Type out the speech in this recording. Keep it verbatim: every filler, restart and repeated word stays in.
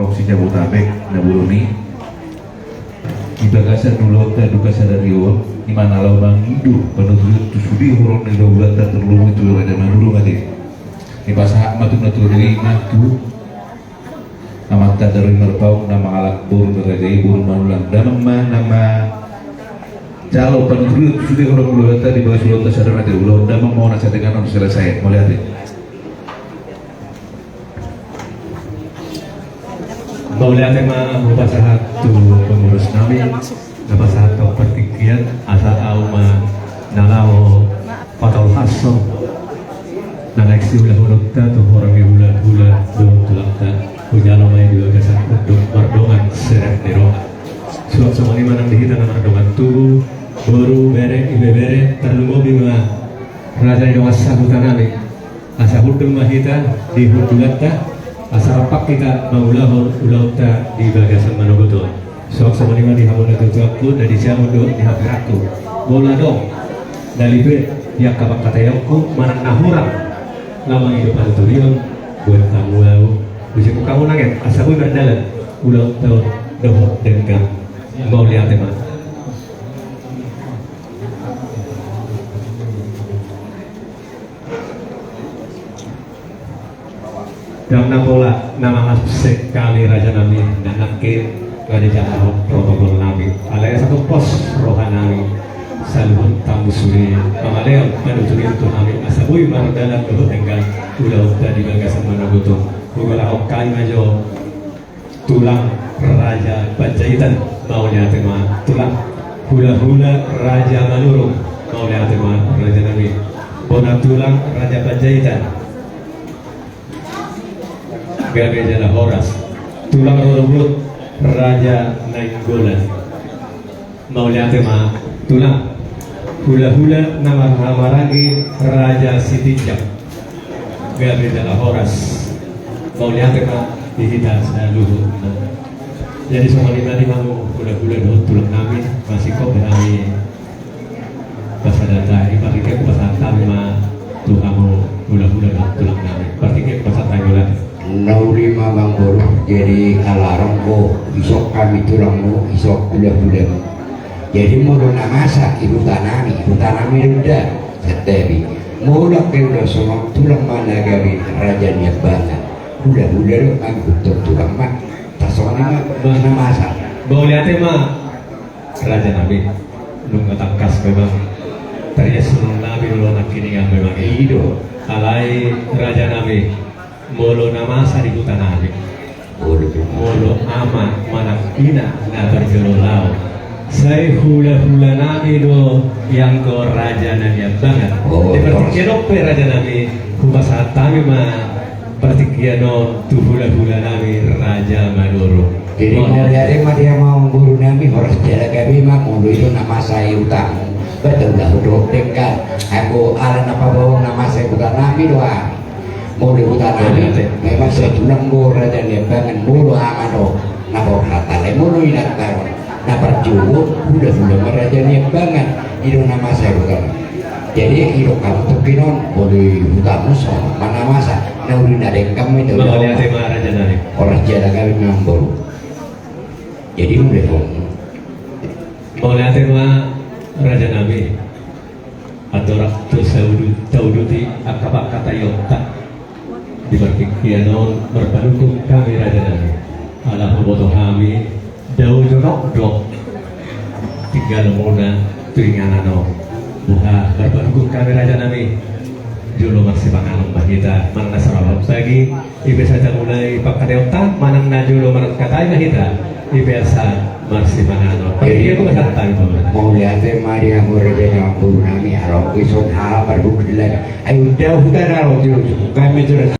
Sijabodabek na bolon i, di bagasan ulaonta dua sadari on, i ma na laho mangido panuturion tu sude horong ni hulahulanta, tarlumobi tu Raja Manurung ate. Dipasahat ma tu na tuatua i, i ma tu amanta Daro Simarpaung na mangalap boru ni raja i, boru Manullang. Damang ma na manjalo panuturion tu sude horong ni hulahulanta di bagasan ulaonta sadari on ate. Ulaon damang ma on asa denggan on selesai. Mauliate. Mauliate ma hupasahat tu pengurus nami, na pasahathon partingkian, asa ahu ma na laho patolhashon na naeng siulahononta tu horong ni hulahula dohot tulangta. Hujalo ma i di bagasan unduk mardongan serep ni roha. Suang songon i ma nang di hita na mardongan tubu, boru, bere, ibebere, tarlumobi ma raja ni dongan sahuta nami. Asa hundul ma hita di hundulanta, asa rap hita mangulahon ulaonta di bagasan manogot on. Suang songon i ma di hamu natuatuangku, na di siamun dohot di haporangku. Molo adong na libe di angka pangkataionku manang na hurang laho mangido panuturion, boan hamu ahu, ujungkon hamu nanget asa boi mardalan ulaonta on dohot denggan. Mauliate ma. Dang na pola na mangasek hami raja nami, na nangkin nga dijalo protokol nami. Alai asa tumpos roha nami, saluhut hamu sude mangalehon panuturion tu hami asa boi mardalan dohot denggan ulaonta di bagasan manogot on. Hugolahon hami ma jo tulang Raja Panjaitan, mauliate ma tulang. Hulahula Raja Manurung, mauliate ma raja nami. Bona tulang Raja Panjaitan, gabe jala horas. Tulang rorobot Raja Nainggolan, mauliate ma tulang. Hulahula na marhahamaranggi Raja Sitinjak, gabe jala horas. Mauliate ma di hita saluhutna. Jadi songon i ma di hamu hulahula dohot tulang nami, masingkop hami pasahat hami, partingkian pasahat hami ma tu hamu hulahula dohot tulang nami. Partingkian pasahat hami, mauliate. Nauli ma, amangboru, jadi alarang bo, isok hami tulangmu, isok hulahulamu. Jadi molo na masa di huta nami, huta nami do da, santabi. Molo angka ulaon songon on, tulang ma na gabe Raja Niambangan. Hulahula do, anggo tulang ma. Tarsongon i ma na masa. Mauliate ma raja nami. Nunga tangkas memang tarias songon nami do nangkiningan memang i do. Alai raja nami, molo na masa di huta nami, molo, molo ama manang ina na parjolo laho, sai hulahula nami do i anggo Raja Niambangan. Oh, di partingkian on pe raja nami, hupasahat hami ma partingkian on tu hulahula nami Raja Manurung. Jadi mauliate ma di hamu amangboru nami, horas jala gabe ma. Molo i do na masa di hutamu, baen ulaon dohot denggan. Anggo ala na paboa na masa di huta nami do hami. Molo di huta nami memang sai tulang do Raja Niambangan, molo ama do na borhat. Alai molo inanta do na parjolo, hulahula ma Raja Niambangan. I do na masa di huta nami. Jadi didok hamu tongkin on, molo di hutamu songon on ma na masa, na uli na denggan ma i. Mauliate ma raja nami. Horas jala gabe ma amangboru. Jadi mauliate ma. Mauliate ma raja nami. Andorang tung saudut, tauduti angka pangkataionta, di partingkian on marpanungkun hami raja nami. Ala huboto hami, dao jonok do tinggalmuna tu inganan on. Boha, marpanungkun hami raja nami, jolo marsipanganon ma hita manang na sarapan pagi. I pe asa tamulai pangkataionta manang na jolo markatai ma hita, i pe asa marsipanganon. Partingkian on ma santabi, paman. Mauliate ma di hamu raja nami, amangboru nami. Ala ongkison hal parbuk dilai. Ayo dao huta na ro jolo. Kami sudah